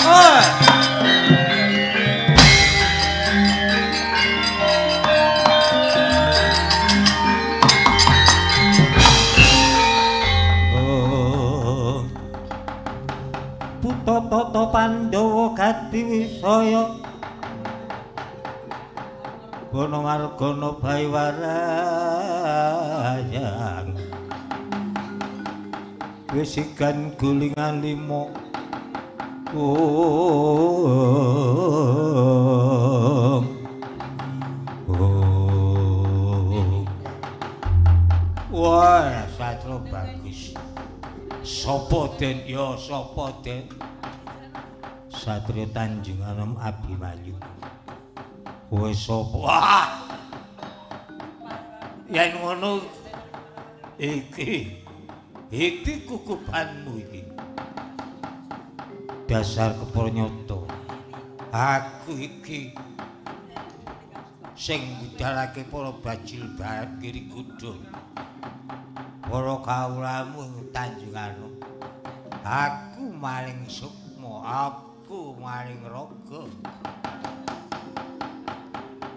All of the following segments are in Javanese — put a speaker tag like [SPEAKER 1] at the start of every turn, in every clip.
[SPEAKER 1] Buta Pandhawa gati wisaya Bono margana bayi warayang wisigan gulingan limo. Om Om. Wah, satro bagus. Sopo den? Ya sapa den? Satrio Tanjung Anom Abimanyu. Kowe sapa? Wah. Yen ngono iki iki kukupanmu iki. Dasar kepranyata. Aku iki sing budalake para bajil barat kiri kuda. Para kawulamu ing Tanjung Anom. Aku maling sukma, aku maling raga.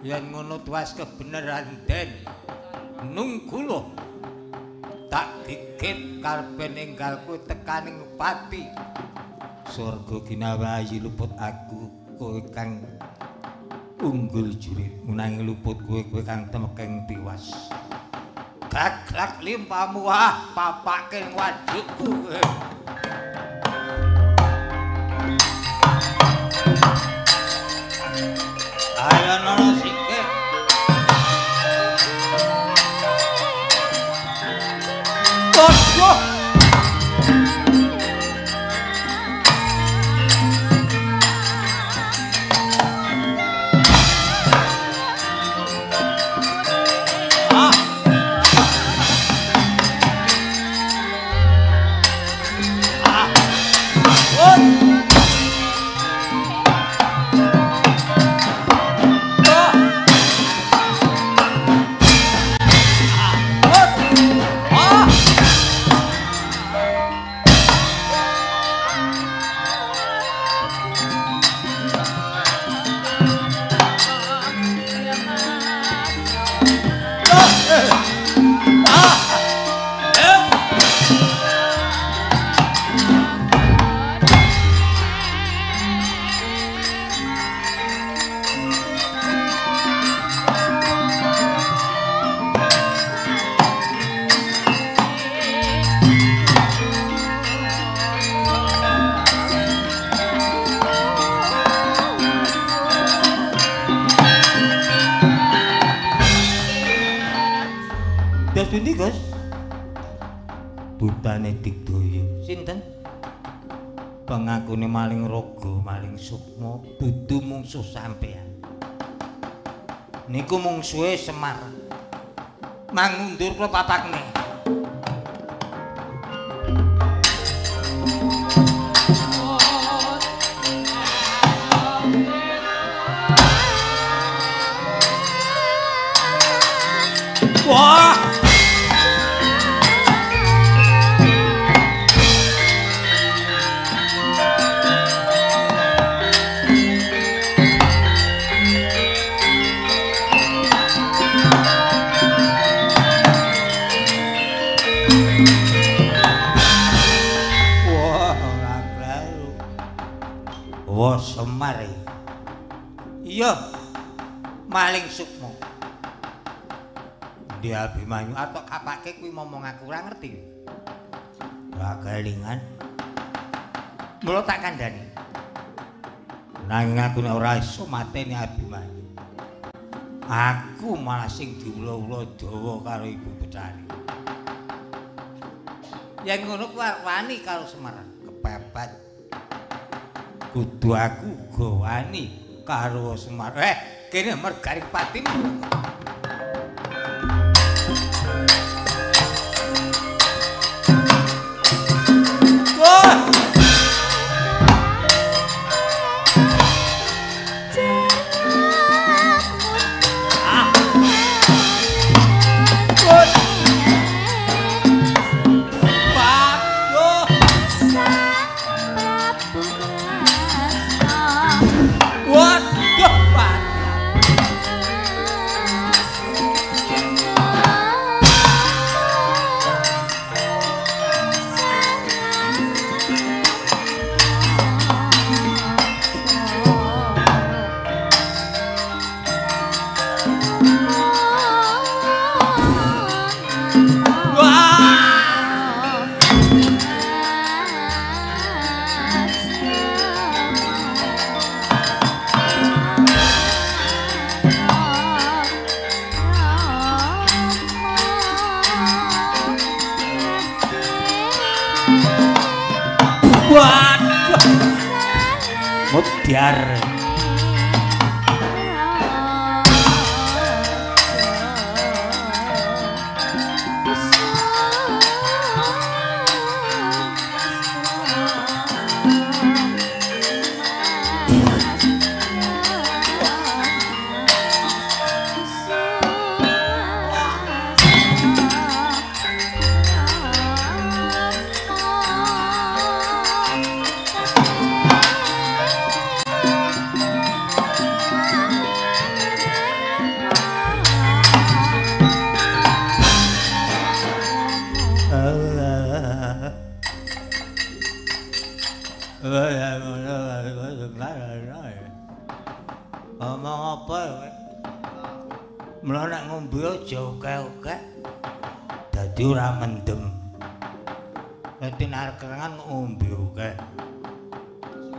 [SPEAKER 1] Yen ngono tuas kebenaran den. Nunggu lho. Tak dikit karben enggalku tekaning pati. Surga ginawayi luput aku kowe kang unggul jurit nanging luput kowe kowe kang temekeng tiwas. Gaglak limpamu ah papake wadukku. Ayo nono sikit. Waduh. Pundi Gus? Butane Digdaya. Sinten? Pengakune maling raga, maling sukma, dudu mungsuh sampean. Niku mungsuhe Semar. Mangundur kula papakne. Wah! Wah, Semar. Iya, maling sukma. Ndi Abimanyu atok kapake kuwi momong aku ora ngerti. Ora kelingan. Mula tak kandhani. Nanging aku nek ora iso mateni Abimanyu. Aku malah sing diula-ula dawa karo Ibu Betari. Yen ngono kuwi wani karo Semar, kepepet. Kudu aku uga wani karo Semar. Kene mergaring patimu. Wah!
[SPEAKER 2] Prabu.
[SPEAKER 1] Waduh. Mudyar. Ngomong apa kowe? Mula nek ngombe aja akeh-akeh. Dadi ora mendem. Dadi nek kerengan ngombe akeh.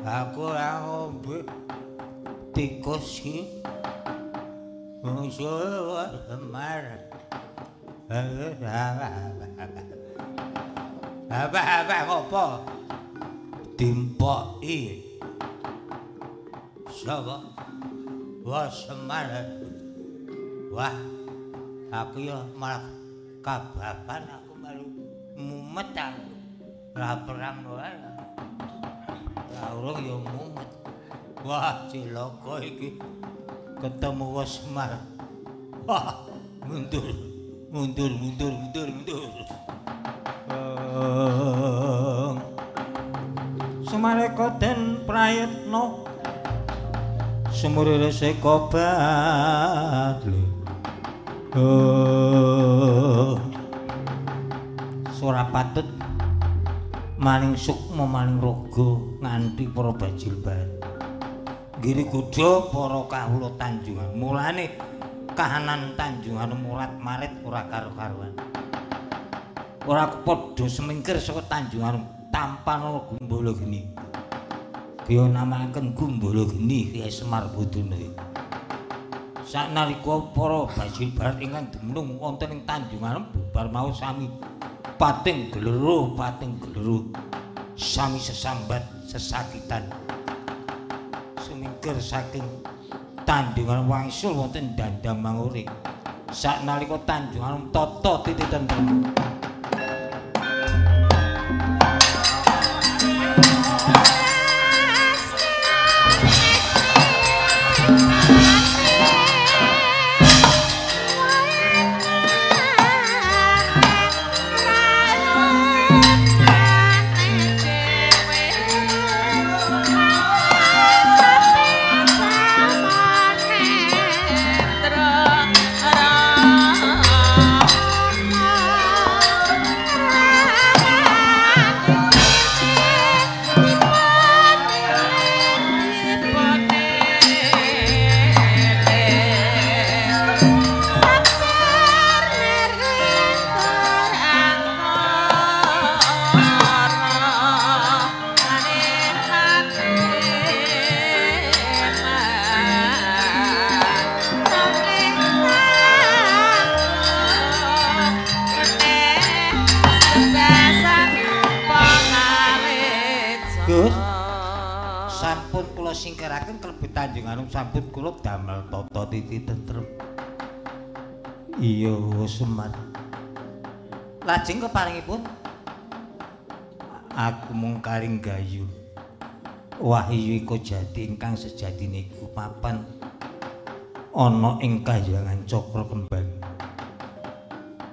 [SPEAKER 1] Aku ora ngombe tikus iki. Mungsuh Semar. Apa-apa ngopo? Dimpoki. Sapa? Wah Semar. Wah, aku ya malah kababan aku malu mumet aku. Lah perang wae. Lah urung ya mumet. Wah, cilaka iki. Ketemu wis Semar. Wah, mundur. Mundur, mundur, mundur, mundur. Sumareka den prayitna sumurire seka badhe. Ora patut maning sukma maning raga nganti para bajil bae. Giri godha para kawula Tanjungan. Mulane kahanan Tanjungan murat marit ora karo-karuan. Ora padha semingkir saka Tanjungan tampan ana gumbala geni. Kaya namakaken gumbala geni Kyai Semar Budana. Saknalika para bajil barat ingkang dumunung wonten ing Tanjungan bubar mau sami pating gleruh sami sesambat sesakitan. Sumingkir saking Tanjungan wangsul wonten Dandang Mangure. Saknalika Tanjungan tata titi tentrem. Sampun kula singkiraken klebet Tanjungan sampun kula damel tata titi tentrem. Iya Semar. Lajeng keparingipun aku mung karing gayu. Wahyu Eko Jati ingkang sejatine iku papan ana ing kahyangan Cakra Kembang.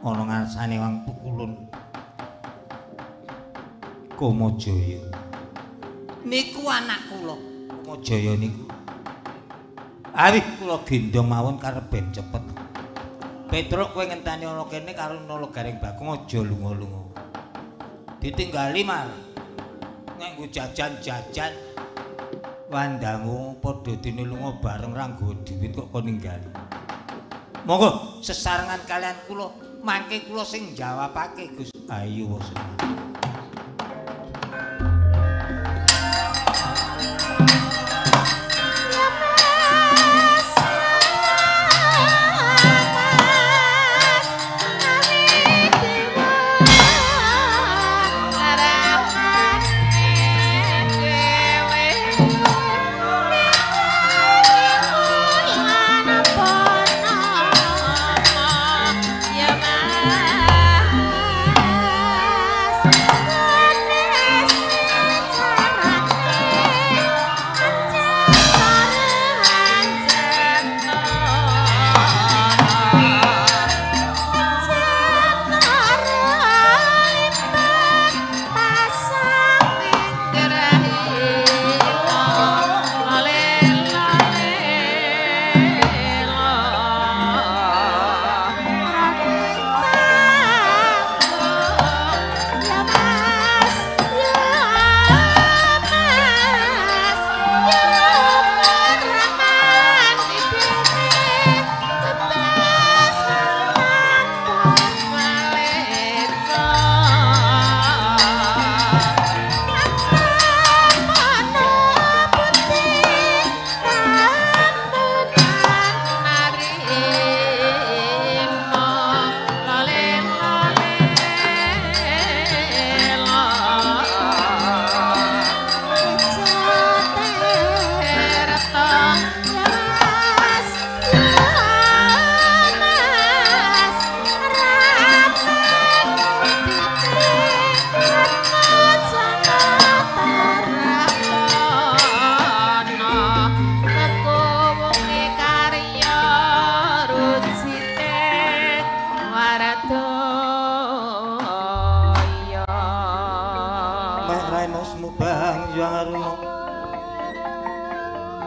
[SPEAKER 1] Ana ngarsane Wang Pukulun Kamajaya. Niku anak kula Kamajaya niku. Awih kula gendhong mawon karep ben cepet. Petruk kowe ngenteni ana kene karo Nala Gareng Bagong aja lunga-lunga. Ditinggali mar. Nganggo jajan-jajan. Wandamu padha dene lunga bareng ra nggo dhuwit kok kon ninggali. Monggo sesarengan kalian kula mangke kula sing jawabake Gus. Ayo wis.
[SPEAKER 2] Mas.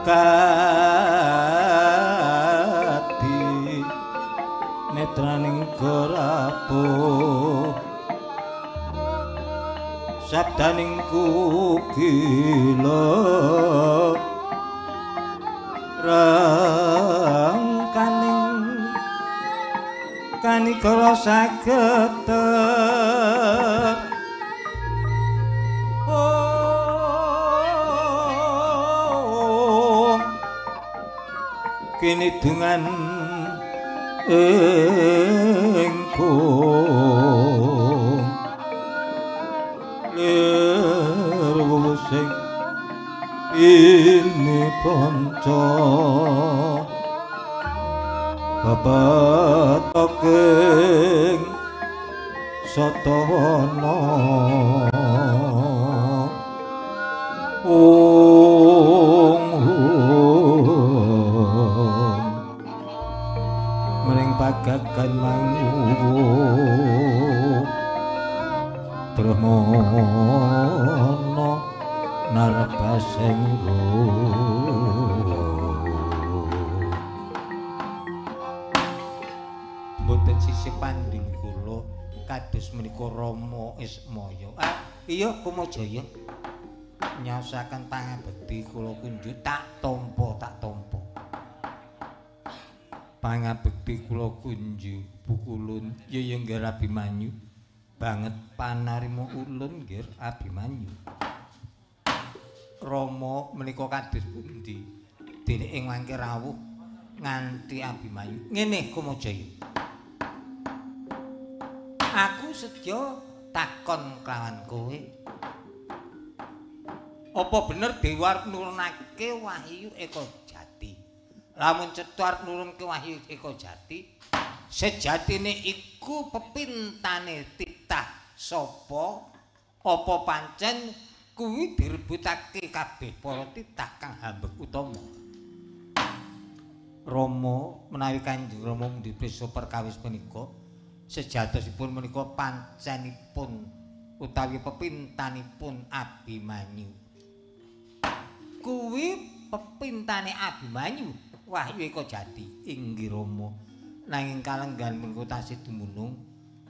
[SPEAKER 1] kadi netraning gorapo sabdaning kukila rengkaning kanikara sageter om kini dengan ingkung lir sing ini panca bebetoking satawana ung mring pagagan manguwu Brahmana narbasenggo mboten sisih pandhil kula kados menika Rama Ismaya. Ah iya Kumajaya nyaosaken pangabekti kula kunjuk tak tampa tak tampa. Pangabekti kula kunjuk pukulun ya nggih Abimanyu banget panarima ulun nggih Abimanyu. Rama menika kados pundi dene ing mangke rawuh nganti Abimanyu. Ngene Kumajaya. Aku sedya takon kelawan kowe. Apa bener dewa arep nurunake wahyu Eka Jati? Lamun cetha arep nurunke wahyu Eka Jati, sejatine iku pepintane titah sapa? Apa pancen kuwi direbutake kabeh para titah kang hambek utama? Rama menawi Kanjeng Rama mundhut perkawis punika sejatosipun menika pancenipun utawi pepintanipun Abimanyu. Kuwi pepintane Abimanyu wahyu Eka Jati inggih Rama. Nanging kalenggan menika tasih dumunung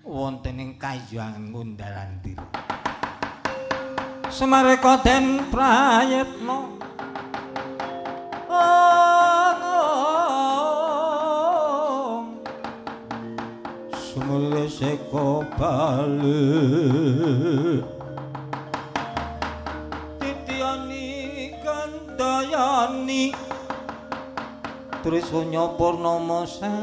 [SPEAKER 1] wonten ing kayangan Ngundar-andir. Semareka den prayitna sumule seka bali titiyani kandayani Trisanya purnama sasi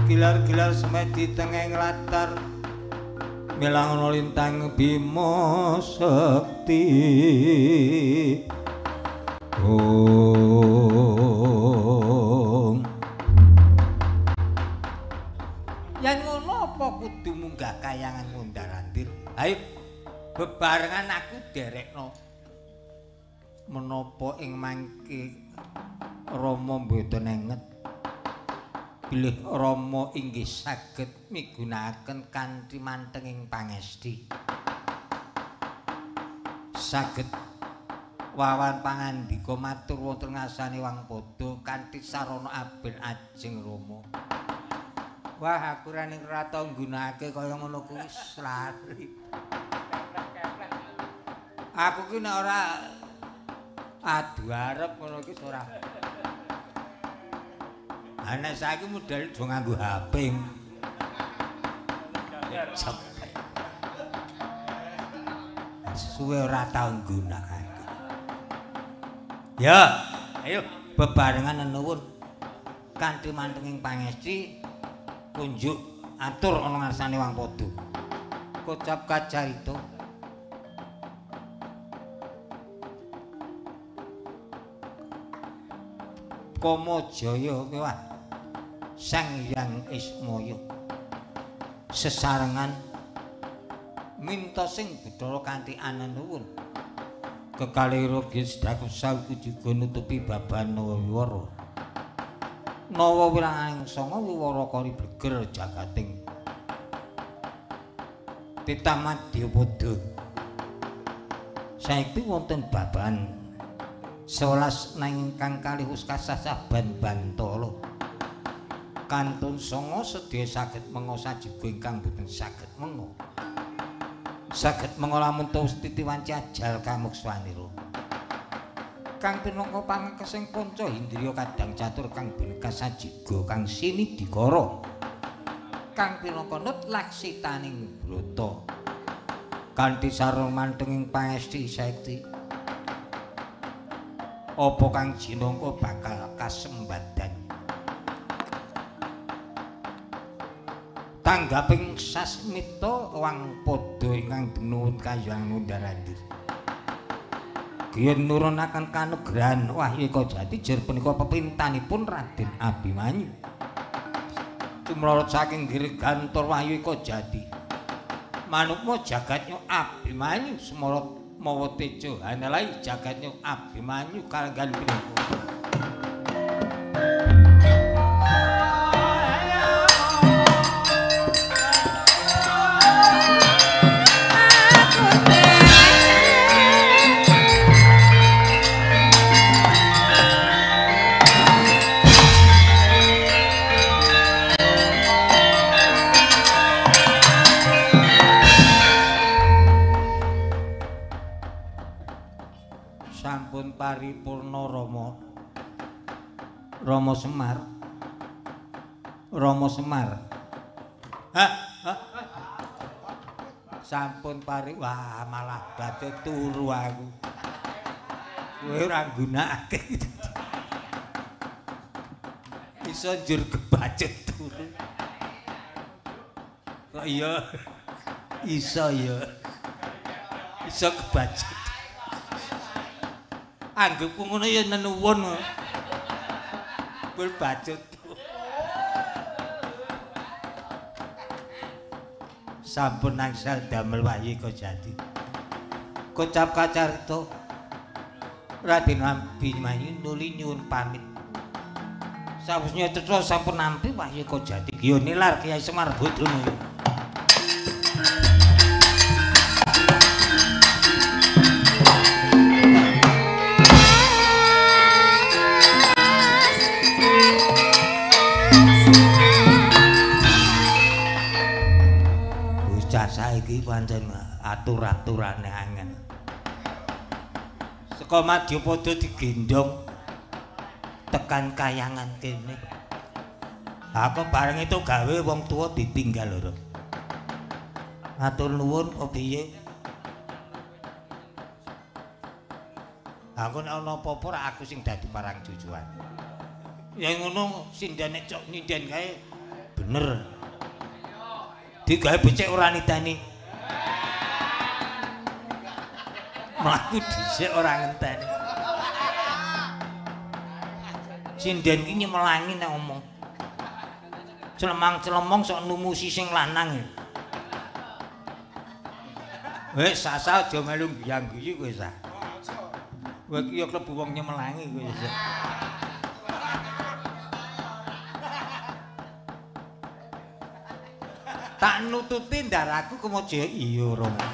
[SPEAKER 1] gilar-gilar semedi tengeng latar milangono lintang Bima Sekti. Om yen ngono apa kudu munggah kayangan Ngundar-andir? Ayo bebarengan aku derekno. Menapa ing mangke Rama mboten enget bilih Rama inggih saged migunakaken kanthi mantenging pangesti. Saged wawan pangandika matur wonten ngarsane Wangpada kanthi sarana abel ajeng Rama. Wah aku ra ning ora tau nggunakake kaya ngono kuwi lali. Aku ki nek ora adu arep ngono iki ora. Ha nek saiki model do nganggo HP. Cepet. Suwe ora tau nggunakake. Ya, ayo bebarengan nenuwun kanthi mantenging pangesti kunjuk atur ana ngarsane Wangpada. Kocap kacarita. Kamajaya mewah Sang Hyang Ismaya sesarengan minta sing Bathara kanthi anenuwun kekalih rogi sedakusal juga nutupi baban Nawawiwara Nawa wilanganing sanga wiwara kori bleger jagating titah madyapada. Saekti wonten babahan 11 nanging kang kalih uskasasah ban bantala. Kantun sanga sedaya saged menga sajiga ingkang boten saged menga. Saged menga lamun terus titi wanci ajal kamukswanira. Kang pinangka pangekesing panca indriya kadang catur kang binekas sajiga kang sinidikara. Kang pinangka nut laksitaning brata. Kanthi sareng mantenging pangesti saekti. Apa kang jinangka bakal kasembadan. Tanggaping sasmita wang padha ingkang dinuwun kayang ngundarandir. Giyen nurunaken kanugrahan Wahyu Eka Jati jer punika pepintanipun Raden Abimanyu. Cumlorot saking Girigantor Wahyu Eka Jati. Manukma jagatnya Abimanyu semorot mawa teja hanalai jagatnya Abimanyu kalenggan punika. Sampun paripurna Rama. Rama Semar. Rama Semar. Hah? Hah? Sampun pari, wah malah badhe turu aku. Kowe ora nggunakake. Iso njur kebacut turu. Kok iya iso ya. Iso kebacut. Anggepku ngono ya nenuwun. Bul bacut. Sampun angsal damel Wahyu Eka Jati. Kocap kacarita Raden Abimanyu nuli nyuwun pamit. Sawusnya cetha sampun nampi Wahyu Eka Jati. Giyo nilar Kyai Semar Bodrono. Saiki pancen atur-aturane angel. Saka Madyapada digendhong tekan kayangan kene. Aku bareng itu gawe wong tuwa ditinggal lho. Matur nuwun apa piye? Aku nek ana apa-apa ra aku sing dadi parang cucuan. Ya ngono sindene cok nyinden kae bener. Digawe becik ora niteni. Mlaku dhisik ora ngenteni. Sinden ki nyemelangi nek ngomong. Clemang-clemong sok numusi sing lanang. Wis sasal aja melu guyang-guyu kowe sah. Kowe iki ya klebu wong nyemelangi kowe sah. Tak nututi ndaraku kemojo iya Rama.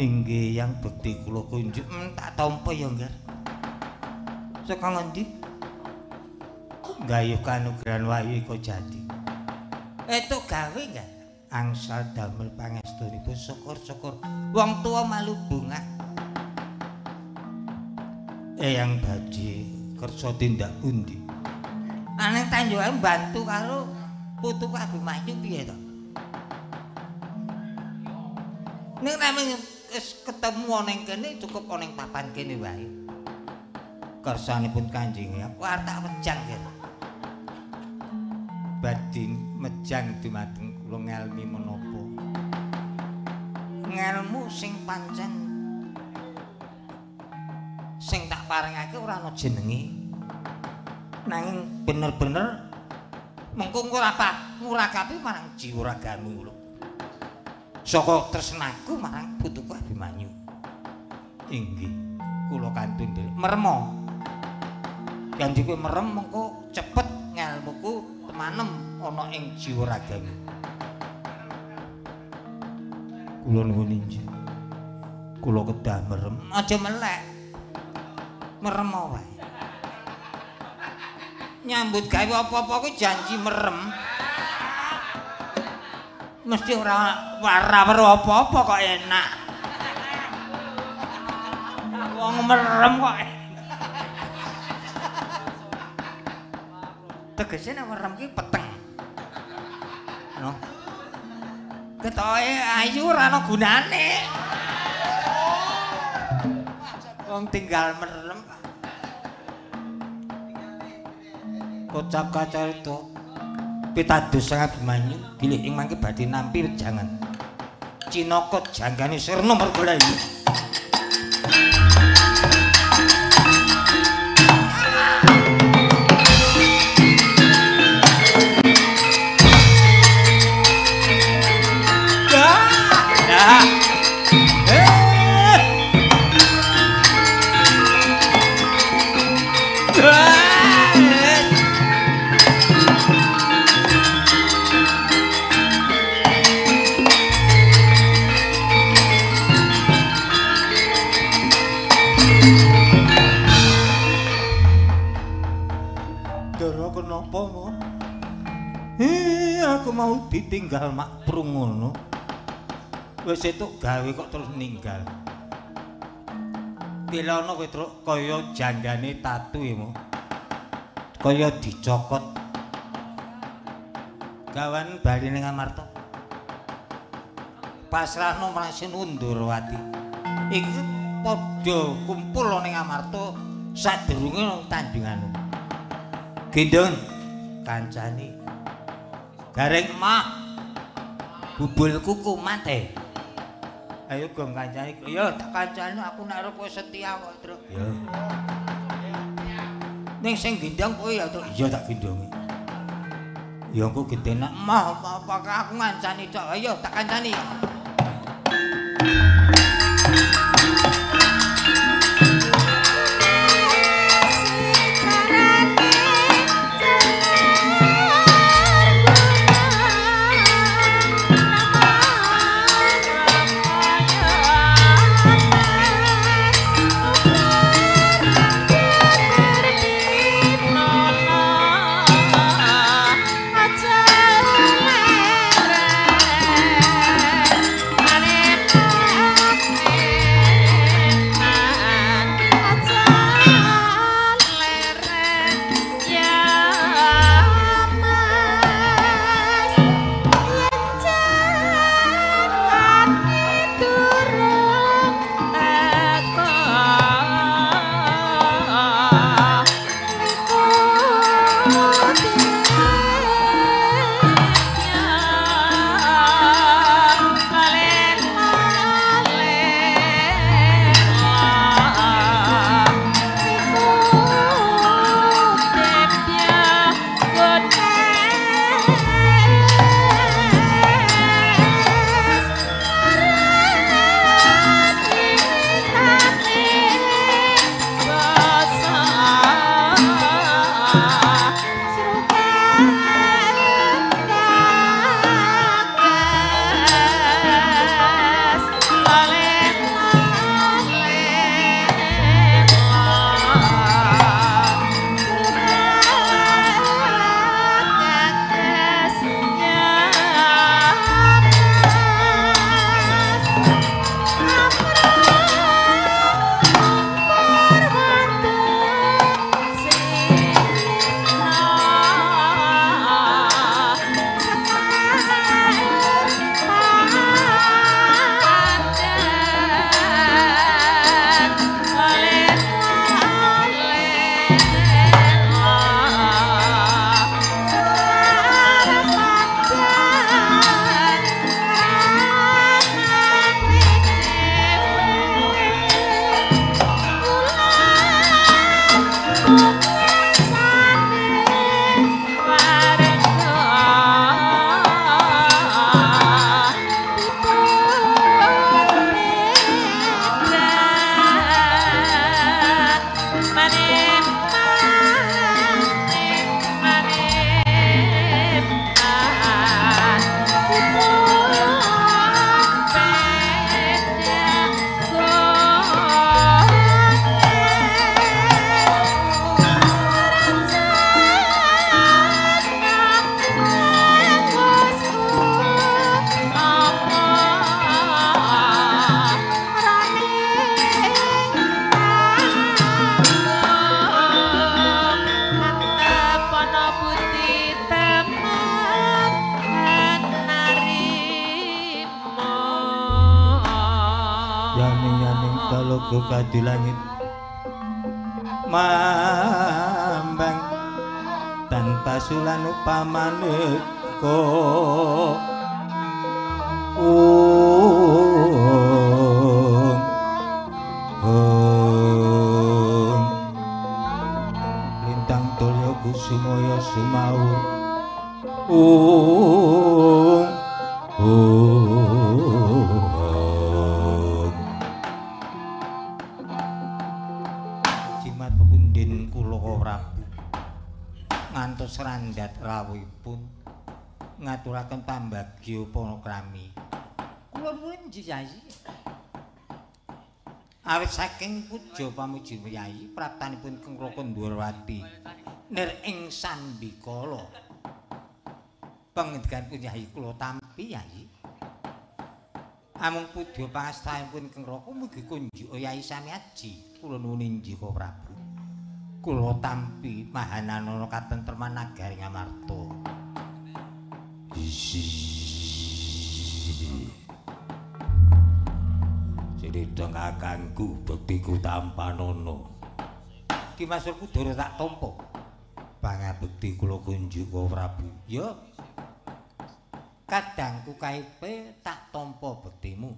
[SPEAKER 1] Inggih yang bekti kula kunjuk tak tampa ya nggih. Saka ngendi? Gayuh kanugrahan Wahyu Eka Jati. Etuk gawe nggih. Angsal damel pangestunipun syukur-syukur wong tuwa malu bungah. Eyang badhe kersa tindak pundi? Aneng Tanjung bantu karo putuku Abimanyu piye to? Ning nek wis ketemu ana ing kene cukup ana ing papan kene wae. Kersanipun Kanjeng aku arep tak wejang kene. Badhe mejang dumateng kula ngelmi menapa? Ngelmu sing pancen sing tak paringake ora ana jenenge. Nanging bener-bener mengko ngurakapi marang jiwa ragamu lho. Saka tresnaku marang putuku Abimanyu. Inggih, kula kantun nderek meremo. Janji kowe merem mengko cepet ngelmuku temanem ana ing jiwa ragamu. Kula nuwun inggih. Kula kedah merem. Aja melek. Merem wae. Nyambut gawe apa-apa kuwi janji merem. Mesti ora weruh apa-apa kok enak. Wong merem kok. Tegese nek merem ki peteng. No. Ketoke ayu ora ana gunane. Wong tinggal merem. Kocap kacarita pitados sang Abimanyu bilih ing mangke badhe nampi wejangan. Cinaka janggane sirna mergolayu. Aku mau ditinggal mak prung ngono. Wis etuk gawe kok terus ninggal. Tilana kowe truk kaya jandane tatu ya mo. Kaya dicokot. Gawan bali ning Amarta. Pasrahno marang Sinundurwati. Iki padha kumpul ning Amarta sadurunge nang Tanjunganu. Gendong kancane. Gareng emah bubulku kumat e. Ayo gong kancane. Ya tak kancane aku nek arep kowe setia kok, Truk. Ya. Ning sing gendong kowe ya, Truk. Iya tak gendongi. Ya engko gentenak emah apa aku ngancani tok. Ayo tak kancani.
[SPEAKER 2] Aja leren, ane
[SPEAKER 1] Balogo kadi langit mambang tanpa sulan upamaneka. Ong lintang dulya kusumaya sumaur. Ong ong jimat pepundhen kula Prabu ngantos randhat rawuhipun ngaturaken pambagya panakrami. Kula nuwun Yai. Awit saking puja pamuji Yai praptanipun Keng Raka Ndhurawati nir ing sambikala. Pangendikanipun Yai kula tampi Yai. Amung puja pangastanipun Keng Raka mugi kunjuk Yai sami aji. Kula nuwun inggih Prabu. Kula tampi mahanana katentreman nagari Ngamarta. Cerita kakangku bektiku tampanana. Ki Mas Werkudara tak tampa. Pangabekti kula kunjuk Prabu. Ya. Kadangku kaipe tak tampa bektimu.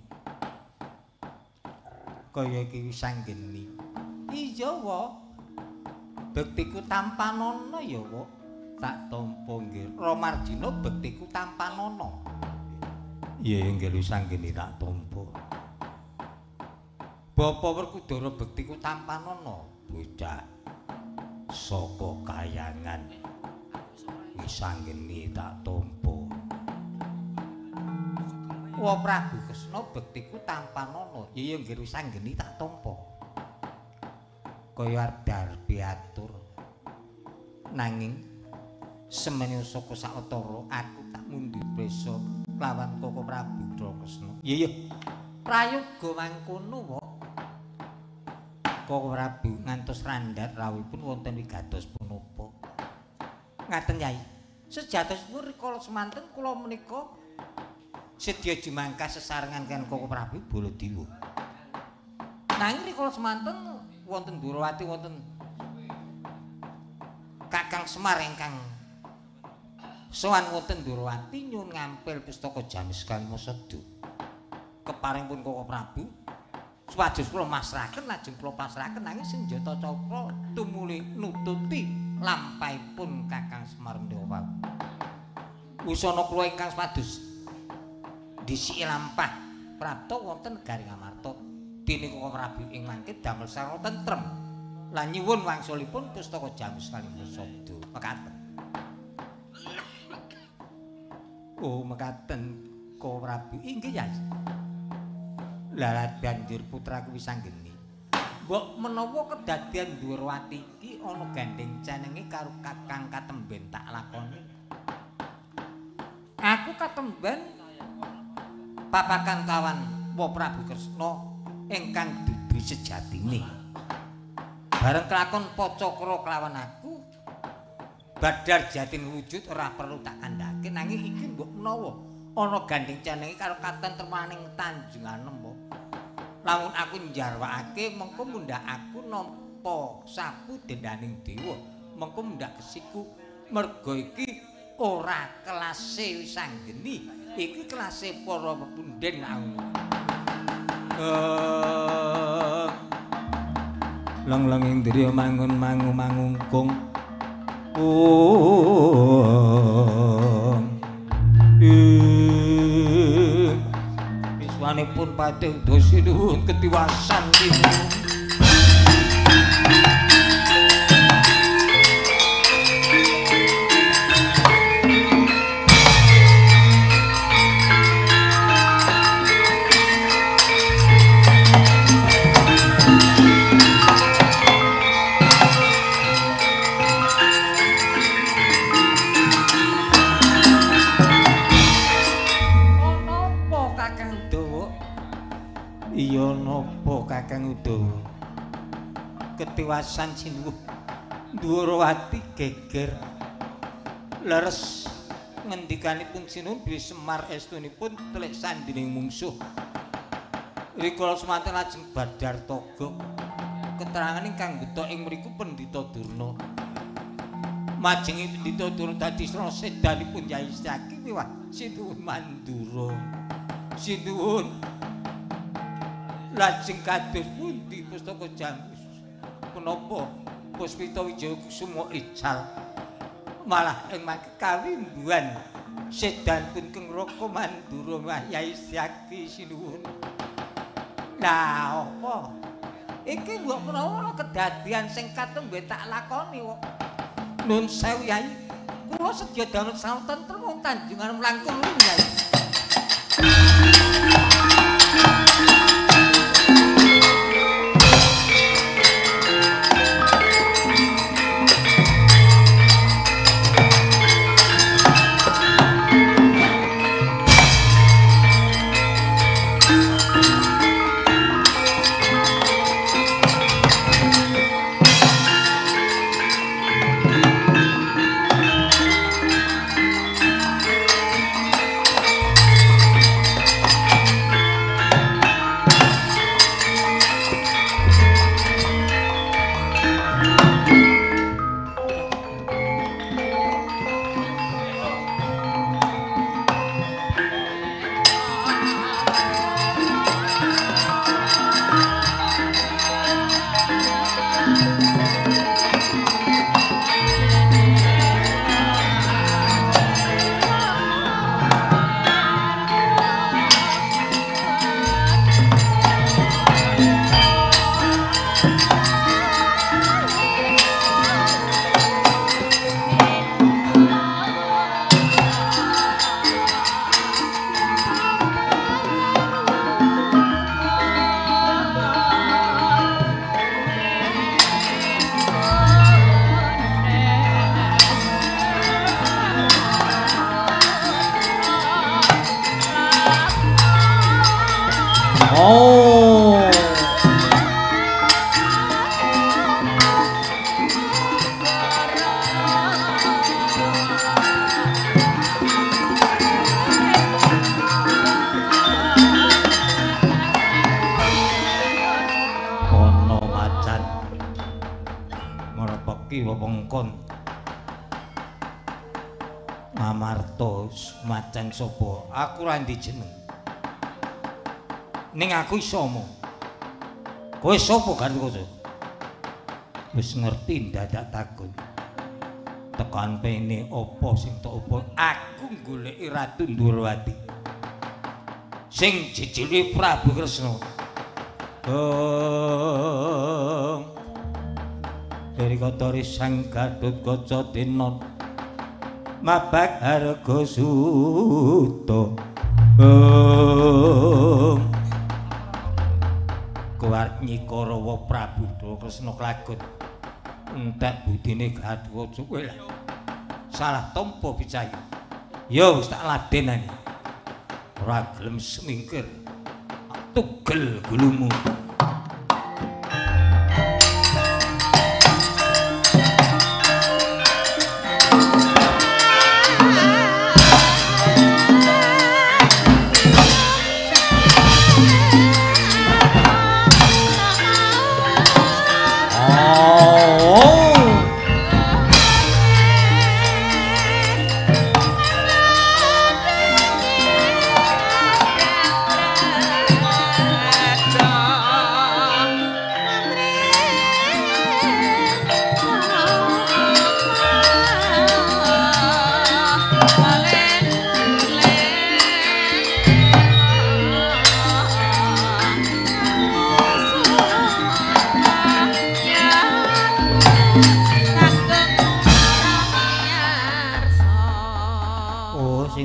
[SPEAKER 1] Kaya iki wis anggeni. Iya, wa. Bektiku tampanana ya, wa. Tak tampa nggih. Romarjina bektiku tampanana. Iya nggih wis anggeni tak tampa. Bapa Werkudara bektiku tampanana, bocah saka kayangan wis anggeni tak tampa. Wa Prabu Kresna bektiku tampanana, iya nggih wis anggeni tak tampa. Kaya arep diatur. Nanging semene saka sawetara aku tak mundhut prisa lawan Koko Prabu Kresna. Iya iya. Prayoga mangkono wa. Koko Prabu ngantos randhat rawuhipun wonten wigatos punapa. Ngaten Yai. Sejatosipun rikala semanten kula menika sedya jumangkah sesarengan kaliyan Koko Prabu Baladewa. Nanging rikala semanten wonten Ndhurawati wonten Kakang Semar ingkang sowan wonten Ndhurawati nyuwun ngampil pustaka Jamis Kalima Seda. Keparing pun Koko Prabu supados kula masrahaken lajeng kula pasrahaken nanging senjata cakra tumuli nututi lampahipun Kakang Semar menika wau. Wusana kula ingkang supados dhisiki lampah prapta wonten negari Ngamarta. Dene Koko Prabu ing mangke damel sarana tentrem lan nyuwun wangsulipun pustaka Jamis Kalima Sada. Mekaten. Oh mekaten Koko Prabu inggih Yai. Lalat banjur putraku wis anggeni. Mbok menawa kedadian Ndhurawati iki ana gandeng cenenge karo Kakang katemben tak lakoni. Aku katemben papakan kawan Wa Prabu Kresna ingkang dudu sejatine. Bareng kelakon pacakra kelawan aku, badar jatin wujud ora perlu tak kandhake nanging iki mbok menawa ana gandeng cenenge karo katentremaning Tanjung Anem. Lamun aku njarwakake mengko mundhak aku nampa sapu dendaning dewa, mengko mundhak kesiku merga iki ora kelase wis anggeni, iki kelase para pepunden aku. Lang-lang indriya mangun mangu mangungkung. Wiswanipun patih dosinuwun ketiwasan timun. Iya napa Kakang Udawa ketiwasan sinuwuh Ndhurawati geger leres ngendikanipun sinuwun bilih Semar estunipun telik sandining mungsuh. Rikala semanten lajeng Badar Togok keterangan ingkang beto ing mriku Pendhita Durna. Majengi Pendhita Durna dadi srana sedanipun Yai Setyaki wah sinuwun Mandura. Sinuwun. Lajeng kados pundi pustaka Jamus? Menapa Puspita Wijaya Kusuma ical? Malah ing mangke kawimbuhan sedanipun Keng Raka Mandura wah Yai Setyaki sinuwun. Lah apa? Iki mbok menawa ana kedadian sing katembe tak lakoni kok. Nun sewu Yai, kula sedya damel satentrem wong tanjungan mlangkung Yai. Macan sapa? Aku ora ndek jeneng. Ning aku iso omong. Kowe sapa Gatotkaca? Wis ngerti ndadak takon. Tekan pene apa sing tok apa? Aku goleki Ratu Ndorowati. Sing jejile Prabu Kresna. Ong. Dari kotori Sang Gatotkaca denon mabak harga suta. Ong. Kuwat Nyi Karawa Prabu Kresna klagut. Entek budine Gatotkaca kowe lah. Salah tampa bicaya. Ya wis tak ladenani. Ora gelem semingkir. Tugel gulumu.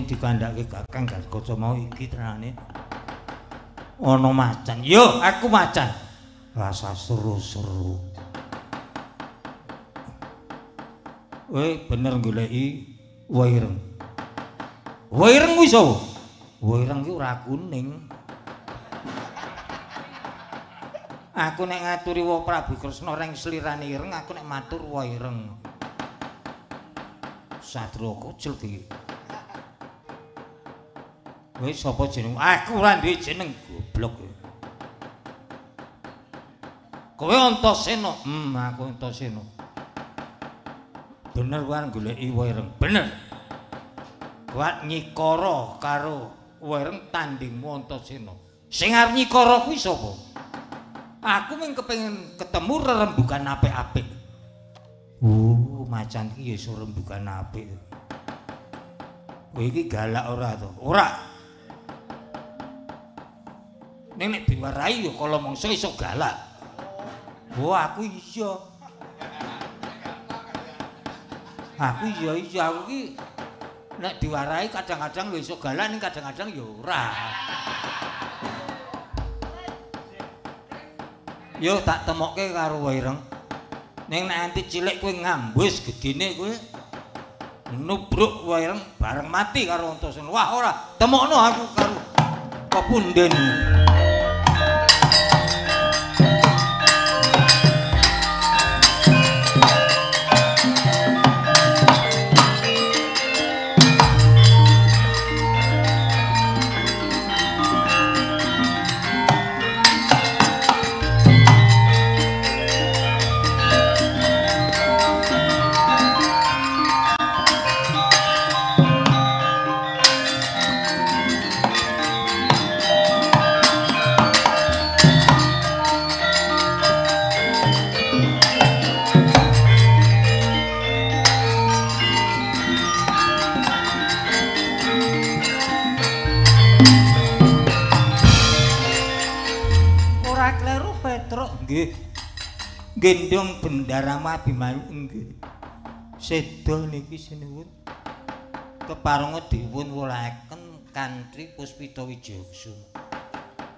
[SPEAKER 1] Dikandhake Kakang Gatotkaca mau iki tenane ana macan. Yo, aku macan. Rasa seru-seru. Kowe bener goleki waireng. Waireng kuwi sapa? Waireng ki ora kuning. Aku nek ngaturi wa Prabu Kresna reng slirane ireng, aku nek matur waireng. Satria kocil iki. Kowe sapa jeneng? Aku ora duwe jeneng, goblok. Kowe Antasena? Aku Antasena. Bener kowe arep goleki Wereng. Bener. Kowe nyikara karo Wereng tandingmu Antasena. Sing arep nyikara kuwi sapa? Aku mung kepengin ketemu rerembugan apik-apik. Oh, macan iki ya iso rembugan apik. Kowe iki galak ora to? Ora. Ning nek diwarahi ya kala mangsa iso galak. Oh, aku iya. Aku iya iya aku iki nek diwarahi kadang-kadang lho iso galak ning kadang-kadang ya ora. Yo tak temokke karo Wereng. Ning nek anti cilik kowe ngambus gedene kowe nubruk Wereng bareng mati karo Antasena. Wah ora, temokno aku karo kepunden. Nggih. Gendhong Bendarama Abimanyu nggih. Seda niki sinuwun. Keparenga dipun wulaken kanthi Puspita Wijayakusuma.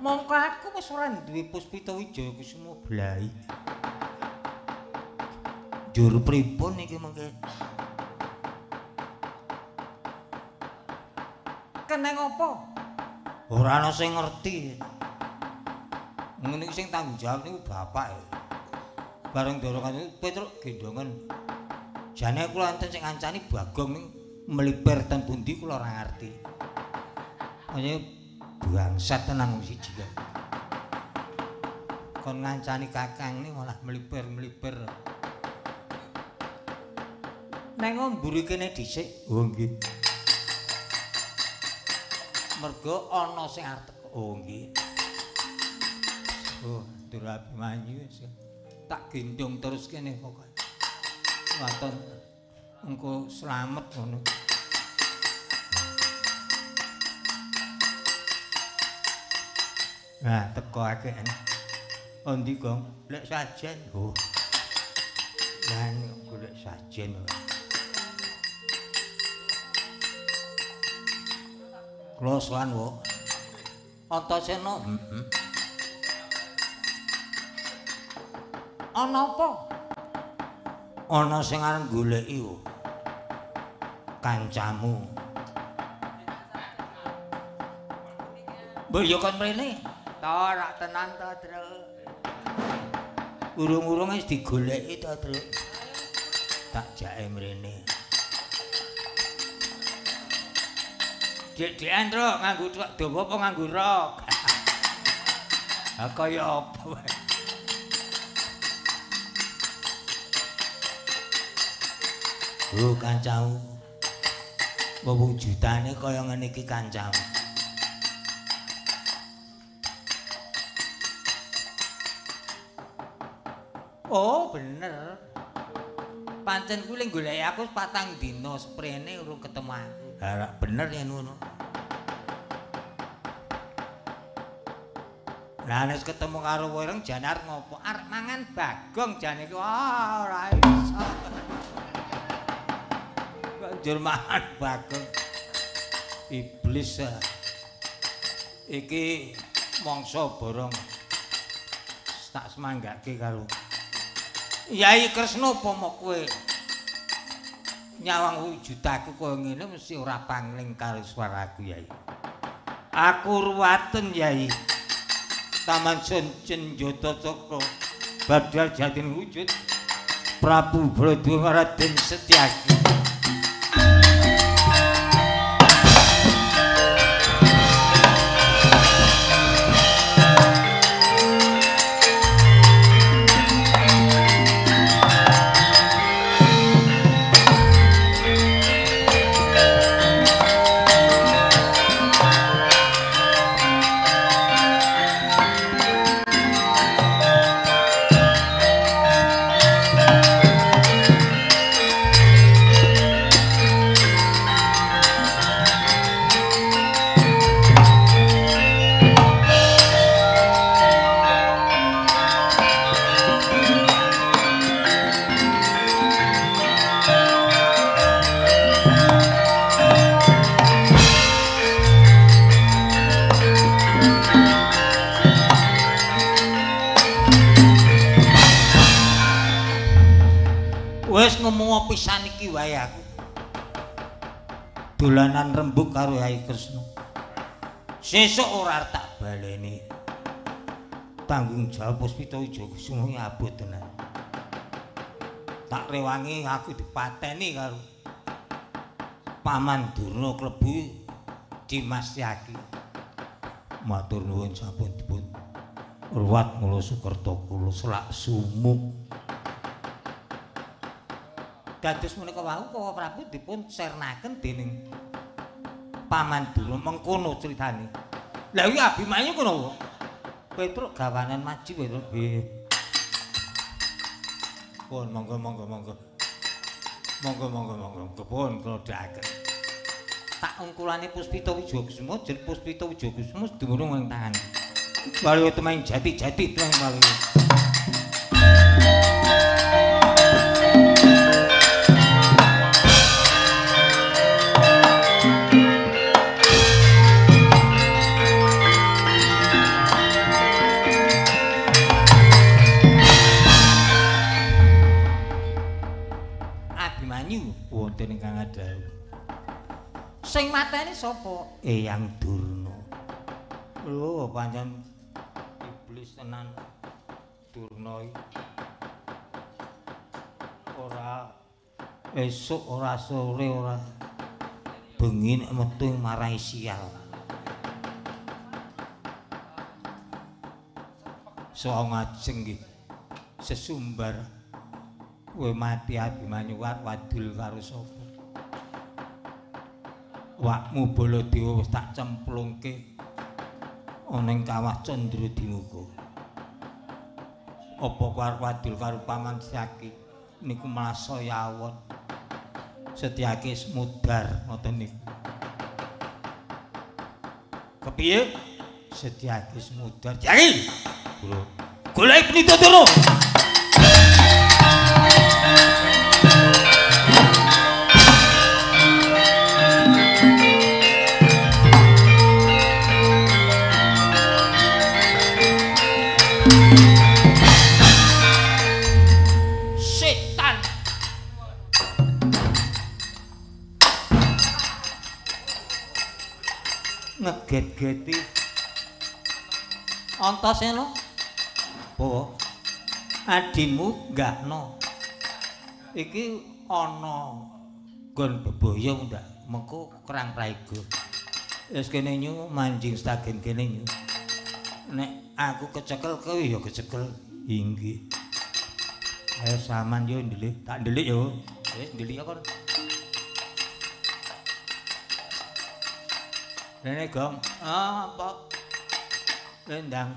[SPEAKER 1] Mongko aku wis ora duwe Puspita Wijayakusuma blai. Njur pripun niki mengke? Keneng apa? Ora ana sing ngerti. Ngene iki sing tanggung jawab niku bapak. Bareng ndoro kan Petruk gendongan. Jane kula enten sing ngancani Bagong ning mliper ten pundi kula ora ngerti. Kaya bangsat tenan wong siji kok. Kon ngancani kakang ni malah mliper-mliper. Neng mburi kene dhisik. Oh nggih. Mergo ana sing arep teko. Oh nggih. Oh, Ndura Abimanyu wis tak gendong terus kene pokoke. Waton engko slamet ngono. Nah, teko akeh. Endi, Gong? Lek sajen. Oh. Lah golek sajen. Kula sowan, Wok. Antasena. Heeh. Ana apa? Ana sing arep goleki kancamu. Mbok ya kon mrene. Ta rak tenan ta, Truk. Urung-urung wis digoleki ta, Truk. Tak jake mrene. Dik-dikan, Truk, nganggo truk dawa apa nganggo rok? Ha kaya apa wae. Oh, kancamu. Wewujudane kaya ngene iki kancamu. Oh, bener. Pancen kuwi lek goleki aku 4 dina sprene urung ketemu aku. Ha, bener yen ngono. Lah nek ketemu karo Wereng jane arep ngopo? Arep mangan Bagong jane iki. Wah, ora iso. Njur mangan Bagong. Iblis iki mangsa borong. Tak semanggake karo Yai Kresna upama kowe nyawang wujudaku kaya ngene mesti ora pangling karo swaraku Yai. Aku ruwaten Yai. Taman Sun Jata Cakra badal jatin wujud Prabu Baladewa Raden Setyaki. pisan iki wae aku. Dolanan rembug karo Yai Kresna. Sesuk ora tak baleni. Tanggung jawab Puspita Wijayakusuma iki abot tenan. Tak rewangi aku dipateni karo Paman Durna klebu Dimas Yaki. Matur nuwun sampun dipun ruwat mula Sukerta kula selak sumuk. Dados menika wau Koko Prabu dipun sernaken dening Paman Durna mengkono critane. Lah iki Abimanyu kono. Petruk gawanan maju Petruk. Nggih. Pun monggo monggo monggo. Monggo monggo monggo monggo pun kula dakaken. Tak ungkulane Puspita Wijayakusuma, jer Puspita Wijayakusuma dumunung ing tangan. Walu temeng jati-jati temeng walu. Abimanyu wonten ingkang adhawuh. Sing mateni sapa? Eyang Durna. Lho, pancen iblis tenan Durna iki. Ora esuk, ora sore, ora bengi nek metu marai sial. Soal ngajeng nggih sesumbar kowe mati Abimanyu wadul karo sapa? Wakmu Baladewa wis tak cemplungke ana ing kawah Candradimuka. Apa kowe arep wadul karo Paman Setyaki niku malah saya awon. Setyaki mudhar ngoten niku. Kepiye? Setyaki mudhar. Jaki. Golek penita turu. Setan. Ngeget-geti. Antasena. Bawa adimu nggahno. Iki ana nggon bebaya ndak mengko kerang praiga. Wis kene nyu manjing stagen kene nyu. Nek aku kecekel kowe ya kecekel. Inggih. Ayo saman yo ndelik, tak ndelik yo. Wis ndelik kon. Rene gong. Ah, apa? Lendang.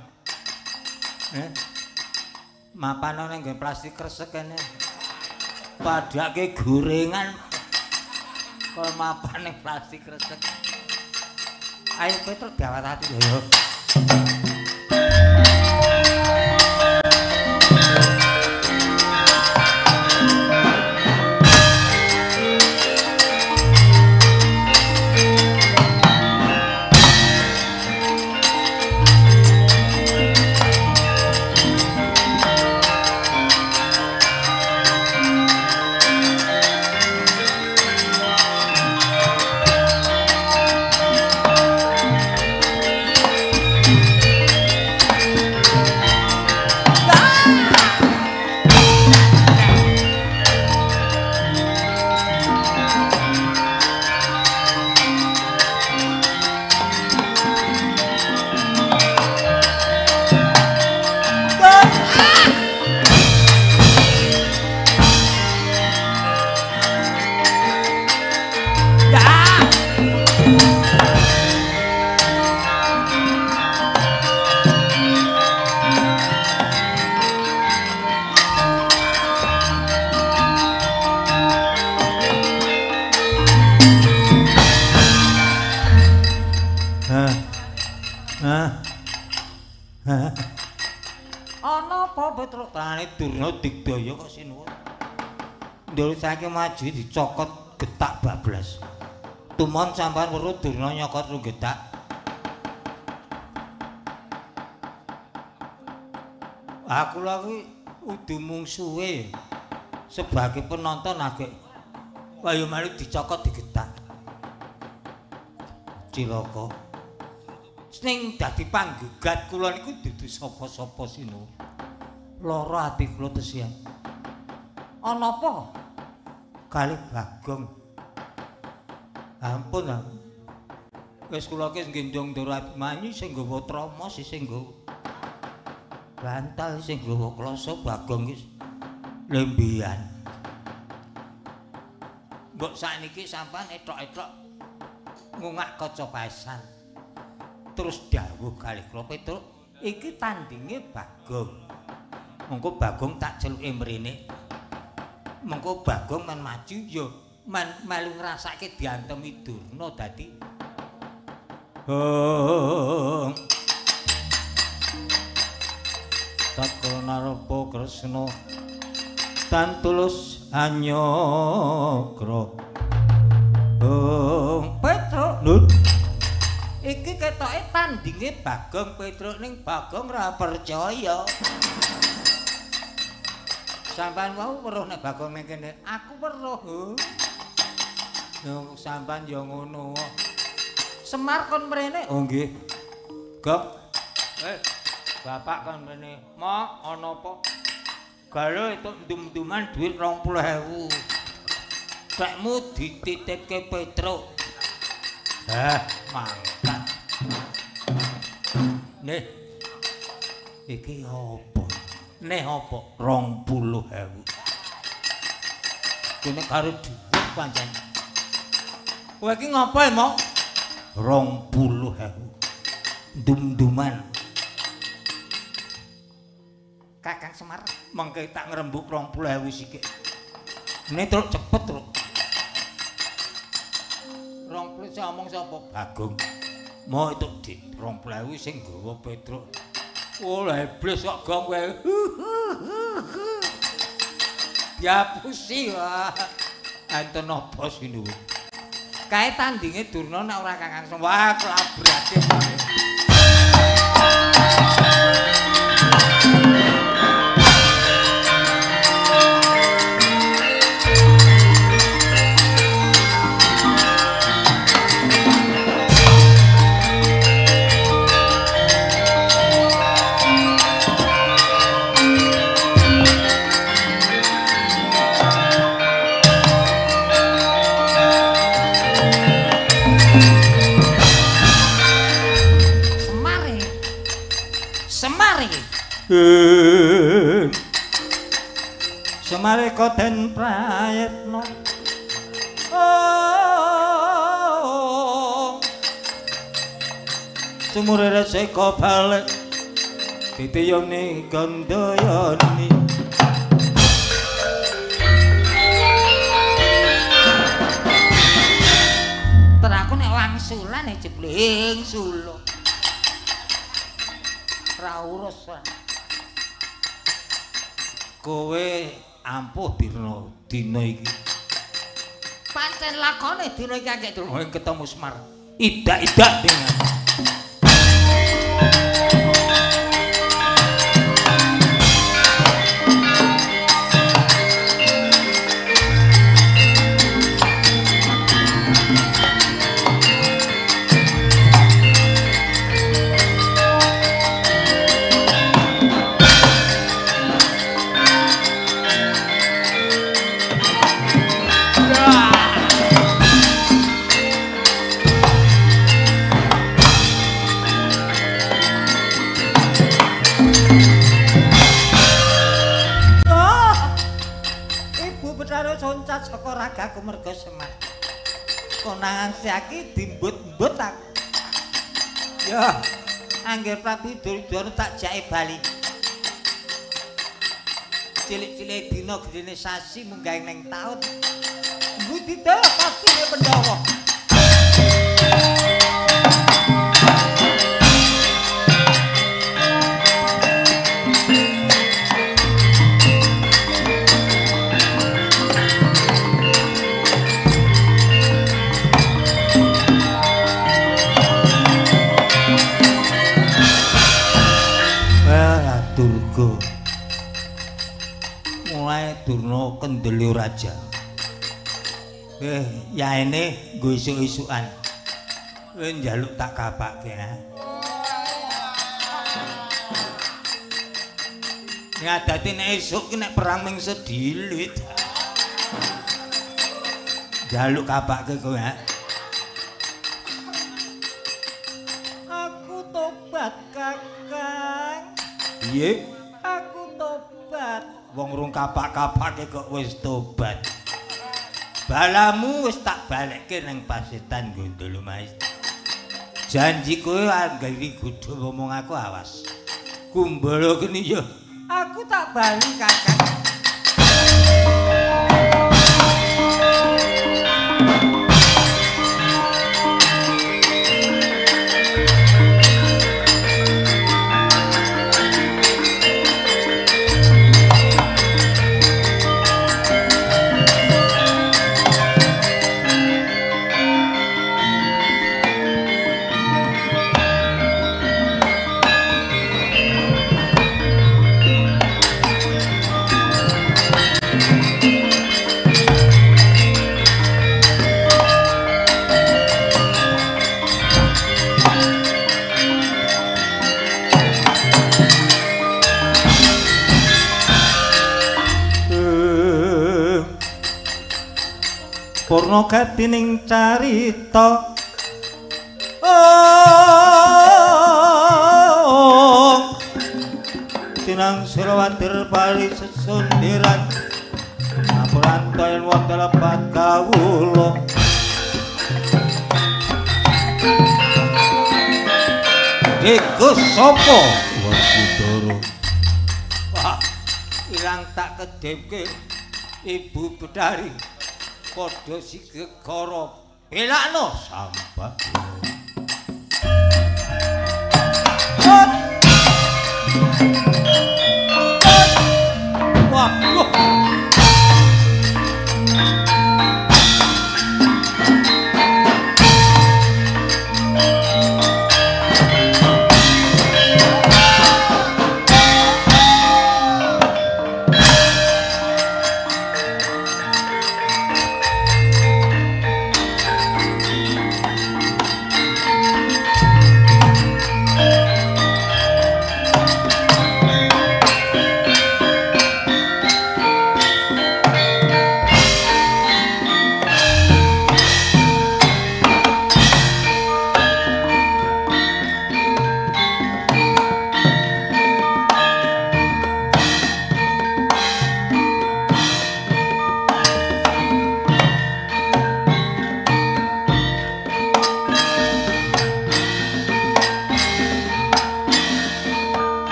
[SPEAKER 1] Mapan ana nggo plastik kresek kene. Padake gorengan. Kok mapan ning plastik kresek. Ayo Petruk diawat ati yo. Ana apa Petruk? Tane Durna digdaya kok sinuwun. Ndul saiki maju dicokot getak bablas. Tumon sampean weruh Durna nyokot ru getak. Aku lha kuwi udu mungsuhe. Sebagai penonton agek kaya melu dicokot digetak. Cilaka. Sing dadi panggugat kula niku dudu sapa-sapa sino. Lara ati kula tesian. Ana apa? Kalih Bagong. Ampun ah. Wis kula ki nggendhong Ndara Abimanyu sing nggawa trama sing nggawa bantal sing nggawa klasa Bagong ki lembian. Mbok sakniki sampean etok-etok ngungak kaca paesan. Terus dawuh kalih kula Petruk, iki tandinge Bagong. Mengko Bagong tak celuke mrene. Mengko Bagong men maju ya men melu ngrasake diantemi Durna dadi Hong. Tatkala narepa Kresna tan tulus anyakra. Hong Petruk lho. Iki ketoke tandinge Bagong Petruk ning Bagong ora percaya. Sampeyan wau weruh nek Bagong ning kene, aku weruh. Yo sampeyan yo ngono. Semar kon mrene. Oh nggih. Gok. Bapak kon mrene. Mok ana apa? Galo entuk ndum-nduman dhuwit 20.000. Tekmu dititipke Petruk. Hah, mangkat. Nih. Iki apa? Nih apa? 20.000. Kene karo dhuwit pancen. Kowe iki ngapa, Mok? 20.000. Ndum-nduman. Kakang Semar mengke tak ngrembug 20.000 sikik. Ini truk cepet truk. 20 sing omong sapa? Bagong. Mau itu dit 20.000 sing nggawa Petruk. Oh, lah iblis kok gong kowe. Diapusi wah. Enten apa sinuwun? Kae tandinge Durna nek ora Kakang Semar. Wah, kelabrake. Semare koden prayitna sumure reseka balik ditiyoni gandayani. Teraku nek wangsulan jebule ing sula ra urus. Kowe ampuh dina dina iki. Pancen lakone dina iki akeh durung ketemu Semar. Idak-idak dengan ragaku merga Semar. Konangan siaki dimbut-mbut aku. Ya, angger Prabu Duryudana tak jake bali. Cilik-cilik dina gedene sasi munggah ning taun. Mbudidaya patine Pandhawa. Durga. Mulai Kyai Durna kendele raja. Yaene nggo isuk-isukan. Kowe njaluk tak kapake ha. Ngadati nek esuk ki nek perang ming sedilit. Njaluk kapake kowe ha. Aku tobat, Kakang. Piye? Aku tobat. Wong rung kapak-kapake kok wis tobat. Balamu wis tak balekke nang Pasetan Gondolo Mas. Janji kowe anggere godho ngomong aku awas. Kumbala kene ya. Aku tak bali, Kakang. Purna gatining carita oh tinang sirawatir pari sesundiran apuranto yen wonten lepat kawula iku sapa Werkudara. Wah, ilang tak kedhepke Ibu Bedari. Padha sigegara belakno sampak. Waduh.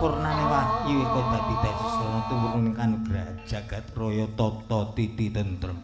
[SPEAKER 1] Purnane wahyu ing dadi dasana tumurun kanugrahan jagat raya tata titi tentrem.